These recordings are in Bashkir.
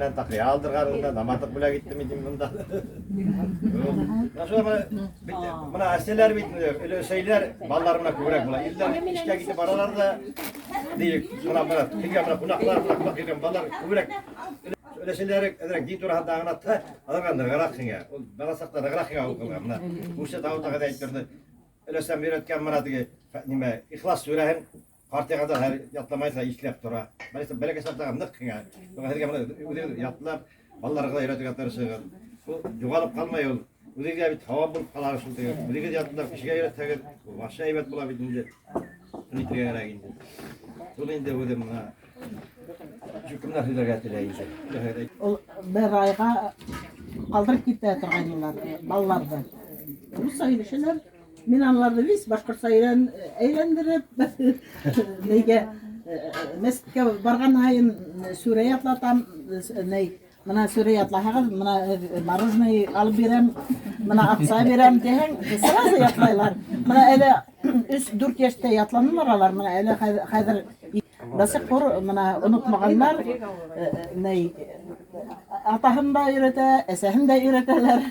Белән такыя алдырган инде, намазлык бүләк иттем инде монда. Менә шулай менә бит, менә әсәләр бит инде, өләсәйләр балалар менә күбрәк була. Ирләр эшкә китеп баралар да, диек, менә менә килгән менә кунаклар, менә кунак килгән балалар күбрәк өләсәйләре әзрәк дин турында аңлатса, аларга ныграк сиңа. Ул бала чакта ныграк сиңа ул кылган. Менә Муса Давыт ага да әйтеп торды. Өләсәм өйрәткән менә теге нимә, Ихлас сүрәһен Картайганда һәр ятламайса исләп тора. Бәлки бәләкәй чакта нык кенә. Һәргә менә үзегез ятлап, балаларга да өйрәтергә тырышыгыз. Ул югалып калмай ул. Үзегезгә бит һава булып кала шул теге. Үзегез ятлап кешегә өйрәтсәгез, ул вообще әйбәт була бит инде. Шуны итәргә кирәк инде. Шул инде үзем менә кемнәр сөйләргә теләй инде. Ул бер айга калдырып китә торгайнылар балаларны. Русча сөйләшәләр. Мин аларны весь башкортча әйлән, әйләндереп, нигә мәсҗидкә барган һайын сүрә ятлатам, ней, менә сүрә ятлаһагыз, менә мороженое алып бирәм, менә акча бирәм диһәң, сразу ятлайлар. Менә әле 3-4 яшьтә ятланалар алар, менә әле хәзер до сих пор менә онытмаганнар, ней, атаһын да өйрәтә, әсәһен дә өйрәтәләр.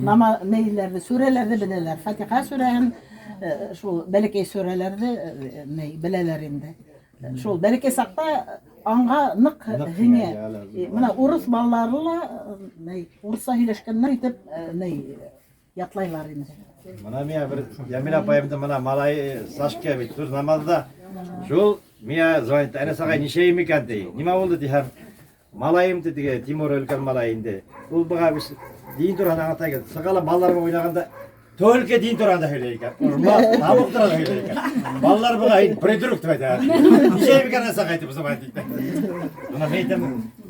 Нама нейләрне, сүрәләрне беләләр. Фатиха сүрәһен, шул бәләкәй сүрәләрне ней беләләр инде. Шул бәләкәй сакта аңга нык һеңә. Менә урыс балалары ла ней, урысча һөйләшкәннәр итеп ней ятлайлар инде. Менә миңа бер Ямил апаемды менә малай Сашка бит тур намазда. Шул миңа звонит, Әнәс агай ничәем икән ди. Нимә булды ди һәм малаем ди теге Тимур өлкән малай инде. Ул буга без дин турында аңлата икән. Сыгала балалар белән уйнаганда только дин турында сөйли икән. Урма, табык турында сөйли икән. Балалар буга инде придурок дип әйтә. Ничәем икән Әнәс агай дип звонит итә. Менә мин әйтәм,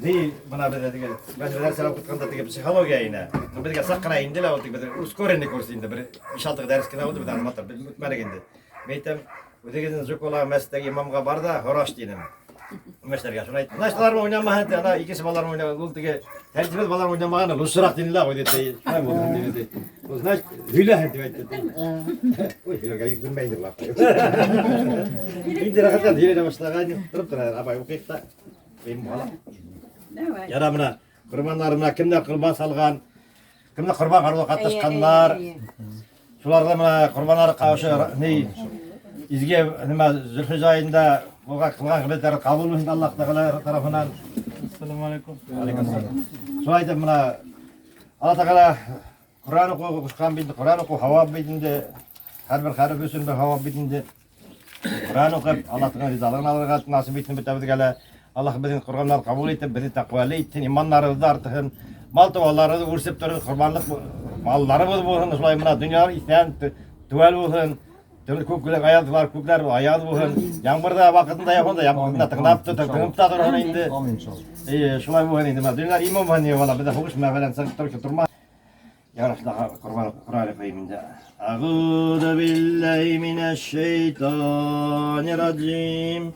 ни менә бездә теге Мәдрәсәдә укытканда теге психология инә. Ну, безгә сак кына инде лә ул теге безнең ускоренный курс инде бер 5-6 дәрес кенә булды, без аны матур үтмәдек инде. Мин әйтәм, үзегезнең Жукола мәчеттәге имамга бар да, һораш дидем. Мәчләргә шуны әйттем. Значит, алар уйнамаган, ди, ана икенче балалар уйнаган, ул теге тәртипсез балалар уйнамаган, лучшерак диде лә, диде. Шулай булды диде. Ул, значит, һөйләһен дип әйтте. Ой, һөйләргә бик белмәй инде болар. Инде рәхәтләнеп һөйләнә башлаган, торып тора, апай укыйк та. Мин бала. Давай. Яра менә корбаннар менә кемнәр корбан салган, кемнәр корбан карауга катнашканнар. Шуларда менә корбаннар каршы ни изге нимә Зөлхиҗә аенда булган кылган гыйбадәтләре кабул булсын Аллаһ Тәгалә тарафыннан. Ассаламу алейкум. Алейкум ассалам. Шулай итеп менә Аллаһ Тәгалә Коръән укуга кушкан бит, Коръән уку һавап бит инде. Һәрбер хәреф өчен бер һавап бит инде. Коръән укып, Аллаһның ризалыгын алырга насыйп итсен бөтәбезгә лә. Аллаһ безнең корбаннар кабул итеп, безне тәкъвалы итсен, иманнарыбызны артыгын, мал туарларыбыз үрсеп торыр, корбанлык малларыбыз булсын, шулай менә дөньялар исән, түгел булсын. Төрле күкләр аязлар, күкләр аяз булсын. Яңгыр да вакытында яусын да, яңгыр да тыңлап та, тыңлап та торсын инде. Амин иншалла. Э, шулай булсын инде. Менә дөньялар иман булсын, вала, бездә һугыш мәгәлән чыгып торып тормас. Ярашла корбан Коръән укыйм инде. Әгуду биллаһи минәш шәйтанир раҗим.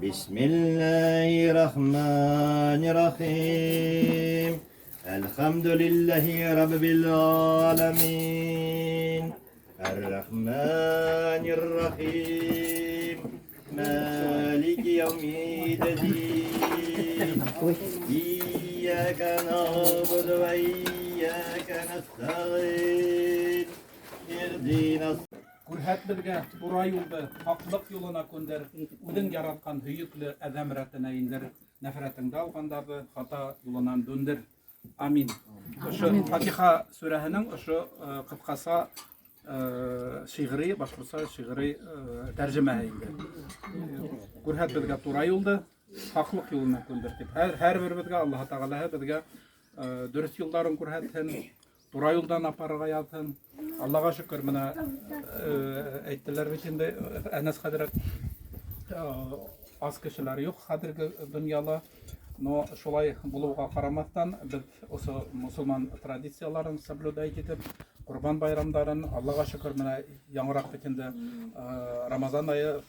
Бисмиллаһир рахманир рахим. Әлхәмдүлиллаһи раббил аламин. Ар-Рахманир Рахим. Малики яумиддин. Iyyaка na'budu ve iyyaka nesta'in. Ihdinas Күрһәт безгә тура юлды, хаклык юлына күндер, үзең яраткан һөйөкле адәм рәтенә индер, нәфрәтеңдә алгандагы хата юлынан дүндер. Амин. Ошо Фатиха сүрәһенең ошо кыскаса шигъри, башкортча шигъри тәрҗемәһе инде. Күрһәт безгә тура юлды, хаклык юлына күндер дип. Һәр һәрберебезгә Аллаһ Тәгалә безгә дөрес юлларын күрһәтсен, тура юлдан апарырга язсын. Аллага шөкер, менә әйттеләр бит инде Әнәс хәзрәт, аз кешеләр юк хәзерге дөньяда. Но шулай булуга карамастан, без осы мусульман традицияларын соблюдать итеп, Корбан байрамдарын, Аллага шөкер, менә яңарак бит инде Рамазан ае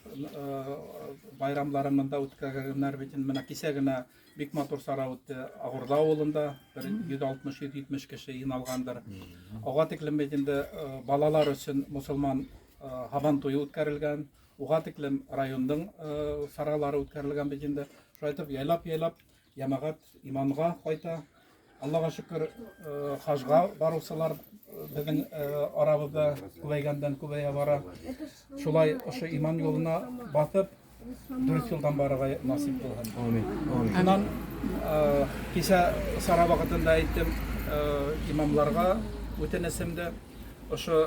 байрамларын монда үткәргәннәр бит инде. Менә кичә генә бик матур сара үтте Агурда авылында, бер 160-170 кеше йыйналгандыр. Ага тиклем бит инде балалар өчен мусульман һабан туе үткәрелгән. Уга тиклем районның саралары үткәрелгән бит инде. Шулай итеп, яйлап-яйлап Йәмәғәт иманға ҡайта. Аллаға шөкөр, хажға барыусылар беҙҙең арабыҙҙа күбәйгәндән күбәйә бара. Шулай ошо иман юлына баҫып, дөрөҫ юлдан барырға насип булһын. Амин. Амин. Шунан кисә сара ваҡытында әйттем имамларға үтенесемде ошо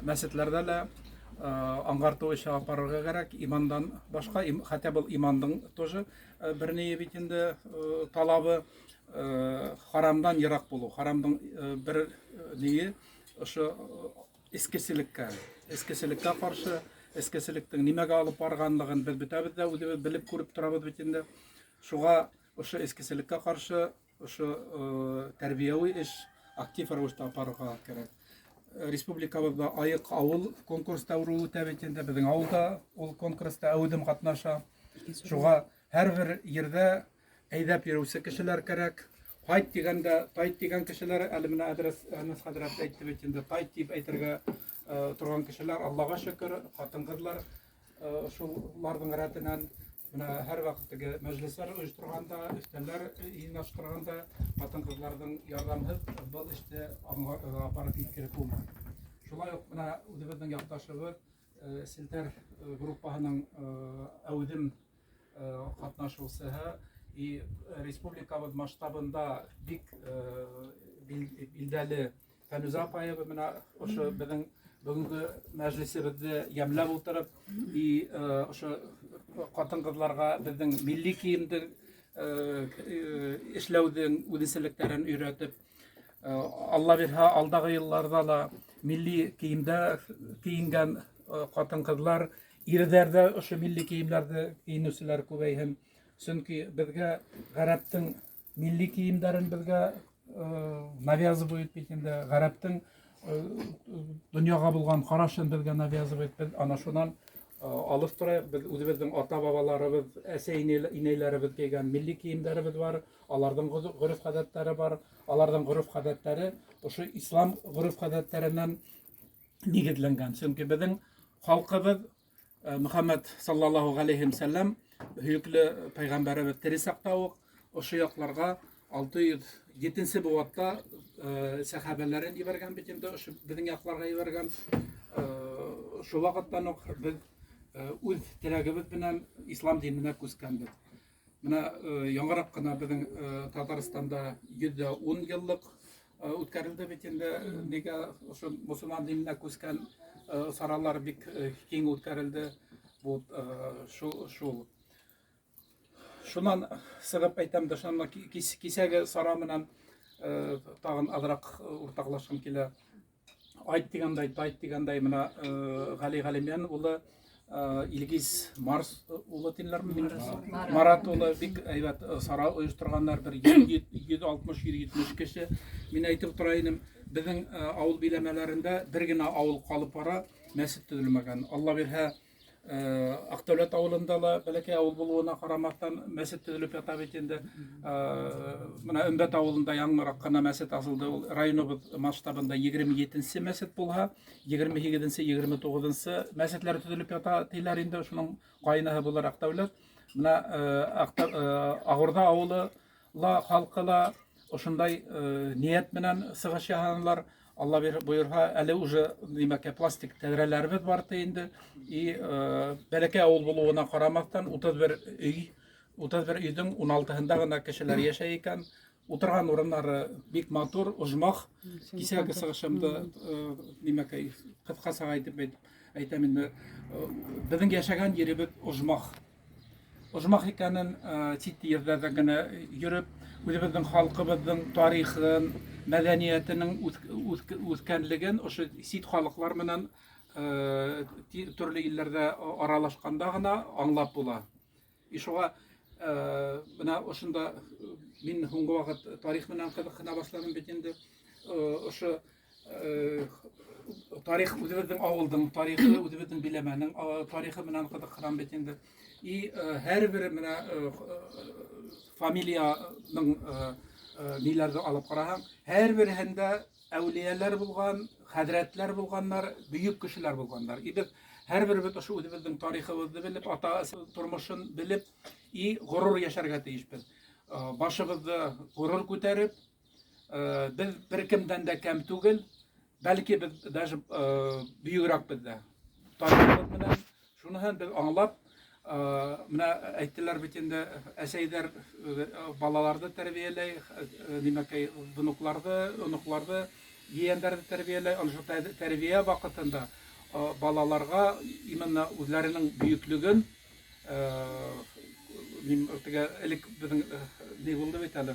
мәсетләрҙә лә аңғартыу эше апарырға кәрәк. Имандан башҡа, хотя был имандың тоже бер ние бит инде талабы харамдан йыраҡ булыу. Харамдың бер ние ошо эскеселеккә, эскеселеккә ҡаршы, эскеселектең нимәгә алып барғанлығын беҙ бөтәбеҙ ҙә үҙебеҙ белеп күреп торабыҙ бит инде. Шуға ошо эскеселеккә ҡаршы ошо тәрбиәүи эш актив рәүештә апарырға кәрәк. Республикабыҙҙа Айыҡ ауыл конкурс дәүере үтә бит инде. Беҙҙең ауылда ул конкурста әүҙем ҡатнаша. Шуға һәр бер ерҙә әйҙәп йөрөүсе кешеләр кәрәк. Һайт тигәндә, тайт тигән кешеләр, әле менә Әдрәс Әнәс хәҙрәт әйтте бит инде, тайт тип әйтергә торған кешеләр, Аллаға шөкөр, ҡатын-ҡыҙлар шуларҙың рәтенән менә һәр ваҡыт теге мәжлестәр ойошторғанда, өҫтәлләр йыйнаштырғанда ҡатын-ҡыҙларҙың ярҙамһыҙ был эште апарып еткереп булмай. Шулай уҡ менә үҙебеҙҙең яҡташыбыҙ Селтәр группаһының әүҙем ҡатнашыусыһы и республикабыҙ масштабында бик билдәле Фәнүзә апайыбыҙ менә ошо беҙҙең бөгөнгө мәжлесебеҙҙе йәмләп ултырып и ошо ҡатын-ҡыҙларға беҙҙең милли кейемде эшләүҙең үҙенсәлектәрен өйрәтеп, Алла бирһә, алдағы йылларҙа ла милли кейемдә кейенгән ҡатын-ҡыҙлар, ирҙәр ҙә ошо милли кейемдәрҙе кейенеүселәр күбәйһен. Сөнки беҙгә ғәрәптең милли кейемдәрен беҙгә навязывают бит инде, ғәрәптең донъяға булған ҡарашын беҙгә навязывают. Беҙ ана шунан алыҫ торайыҡ. Беҙ үҙебеҙҙең ата-бабаларыбыҙ, әсәй инәйләребеҙ кейгән милли кейемдәребеҙ бар, аларҙың ғөрөф-ғәҙәттәре бар. Аларҙың ғөрөф-ғәҙәттәре ошо ислам ғөрөф-ғәҙәттәренән нигеҙләнгән. Сөнки беҙҙең халҡыбыҙ Мөхәммәд саллаллаһу ғәләйһи вәсәлләм һөйөклө пәйғәмбәребеҙ тере саҡта уҡ ошо яҡларға 607 быуатта сәхәбәләрен ебәргән бит инде, ошо беҙҙең яҡларға ебәргән. Шул ваҡыттан уҡ беҙ үҙ теләгебеҙ менән ислам диненә күскәнбеҙ. Менә яңыраҡ ҡына беҙҙең Татарстанда 110 йыллыҡ үткәрелде бит инде. Нигә ошо мосолман диненә күскән саралар бик киң үткәрелде. Вот шул. Шунан сығып әйтәм дә, шунан кисәге сара менән тағын аҙыраҡ уртаҡлашҡым килә. Айт тигәндәй, тайт тигәндәй, менә Ғәли Ғәлимйән улы, Илгиз Марс улы тинеләрме? Марат улы бик әйбәт сара ойошторғандар, бер 160, 170 кеше. Мин әйтеп тора инем, беҙҙең ауыл биләмәләрендә бер генә ауыл ҡалып бара, мәсет төҙөлмәгән. Алла бирһә, Аҡдәүләт ауылында ла бәләкәй ауыл булыуына ҡарамаҫтан мәсет төҙөлөп ята бит инде. Бына Өмбәт ауылында яңыраҡ ҡына мәсет асылды. Ул районыбыҙ масштабында 27-нсе мәсет булһа, 28-нсе, 29-нсы мәсетләр төҙөлөп ята тиләр инде. Шуның ҡайныһы булыр Аҡдәүләт. Бына Ағурҙа ауылы ла халҡы ла ошондай ниәт менән сығыш яһанылар. Алла бойорһа, әле уже нимәкә пластик тәҙрәләребеҙ бар ти инде. И бәләкәй ауыл булыуына ҡарамаҫтан 31 өй, 31 өйҙөң 16-һында ғына кешеләр йәшәй икән. Утырған урыннары бик матур, ожмах. Кисәге сығышымды нимәкәй ҡыҫҡаса әйтеп әйтәм инде. Беҙҙең йәшәгән еребеҙ ожмах. Ожмах икәнен сит ерҙәрҙә генә йөрөп, үҙебеҙҙең халҡыбыҙҙың тарихын, мәҙәниәтенең үҫкәнлеген ошо сит халыҡлар менән төрлө илдәрҙә аралашҡанда ғына аңлап була. И шуға бына ошонда мин һуңғы ваҡыт тарих менән ҡыҙыҡһына башланым бит инде. Ошо тарих, үҙебеҙҙең ауылдың тарихы, үҙебеҙҙең биләмәнең тарихы менән ҡыҙыҡһынам бит инде. И һәр бер менә фамилияның ниләрҙе алып ҡараһаң, һәр береһендә әүлиәләр булған, хәҙрәтләр булғаннар, бөйөк кешеләр булғаннар. И беҙ һәр беребеҙ ошо үҙебеҙҙең тарихыбыҙҙы белеп, ата тормошон белеп, и ғорур йәшәргә тейешбеҙ. Башыбыҙҙы ғорур күтәреп, беҙ бер кемдән дә кәм түгел, бәлки беҙ даже бөйөгөрәкбеҙ ҙә. Тарихыбыҙ менән шуныһын беҙ аңлап, менә әйттеләр бит инде, әсәйҙәр балаларҙы тәрбиәләй, нимәкәй, внукларҙы, оноҡларҙы, ейәндәрҙе тәрбиәләй. Ана шул тәрбиә ваҡытында балаларға именно үҙҙәренең бөйөклөгөн теге элек беҙҙең ни булды бит әле,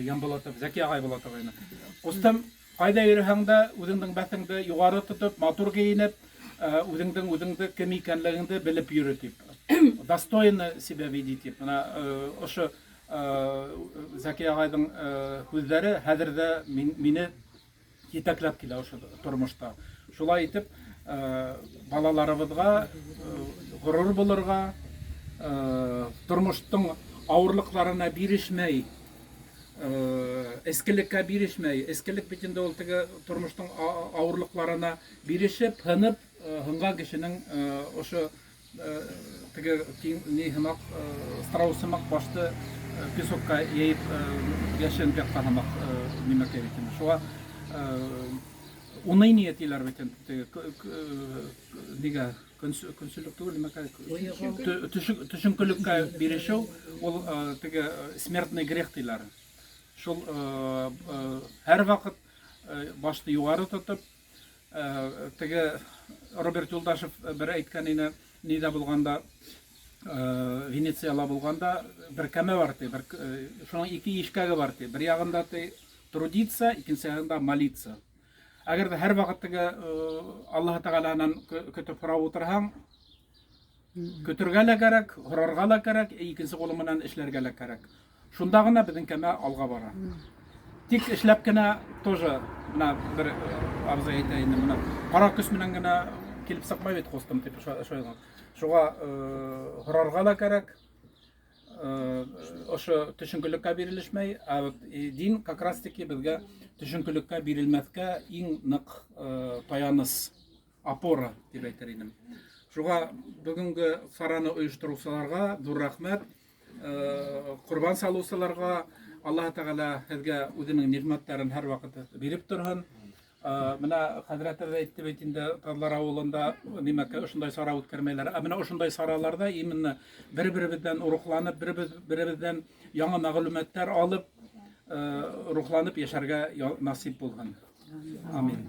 Янбулатов, Зәки ағай була торғайны. Ҡустым, ҡайҙа йөрөһәң дә үҙеңдең бәҫеңде юғары тотоп, матур кейенеп, үҙеңдең үҙеңде кем икәнлегеңде белеп йөрө тип. Достойно себя веди тип. Бына ошо Зәки ағайҙың һүҙҙәре хәҙер ҙә мине етәкләп килә ошо тормошта. Шулай итеп, балаларыбыҙға ғорур булырға, тормоштоң ауырлыҡтарына бирешмәй, эскелеккә бирешмәй. Эскелек бит инде ул теге тормоштоң ауырлыҡтарына бирешеп, һынып, һынған кешенең ошо теге ни һымаҡ, страус һымаҡ башты песокка йәйеп йәшеренеп ятҡан һымаҡ нимәкәй бит инде. Шуға уныние тиләр бит инде, теге нигә көнсөллөк түгел, нимәкәй, төшөнкөлөккә бирешеү ул теге смертный грех тиләр. Шул һәр ваҡыт башты юғары тотоп, теге Роберт Юлдашев бер әйткән ине, ниҙә булғанда, Венецияла булғанда бер кәмә бар ти, бер шуның ике ишкәге бар ти. Бер яғында ти трудиться, икенсе яғында молиться. Әгәр ҙә һәр ваҡыт теге Аллаһ Тәғәләнән көтөп һорап ултырһаң, көтөргә лә кәрәк, һорарға ла кәрәк, икенсе ҡулы менән эшләргә лә кәрәк. Шунда ғына беҙҙең кәмә алға бара. Тик эшләп кенә тоже, менә бер абзый әйтә инде, менә ҡара көс менән генә килеп сыҡмай бит, ҡустым, тип шулай. Шуға һорарға ла кәрәк, ошо төшөнкөлөккә бирелешмәй, ә вот дин как раз таки беҙгә төшөнкөлөккә бирелмәҫкә иң ныҡ таяныс, опора тип әйтер инем. Шуға бөгөнгө сараны ойоштороусыларға ҙур рәхмәт, ҡорбан салыусыларға Аллаһ Тәғәлә һеҙгә үҙенең ниғмәттәрен һәр ваҡыт биреп торһон. Менә хәҙрәттәр ҙә әйтте бит инде, Таҙлар ауылында нимәкә ошондай сара үткәрмәйләр. Ә менә ошондай сараларҙа именно бер-беребеҙҙән рухланып, бер-беребеҙҙән яңы мәғлүмәттәр алып, рухланып йәшәргә насип булһын. Амин.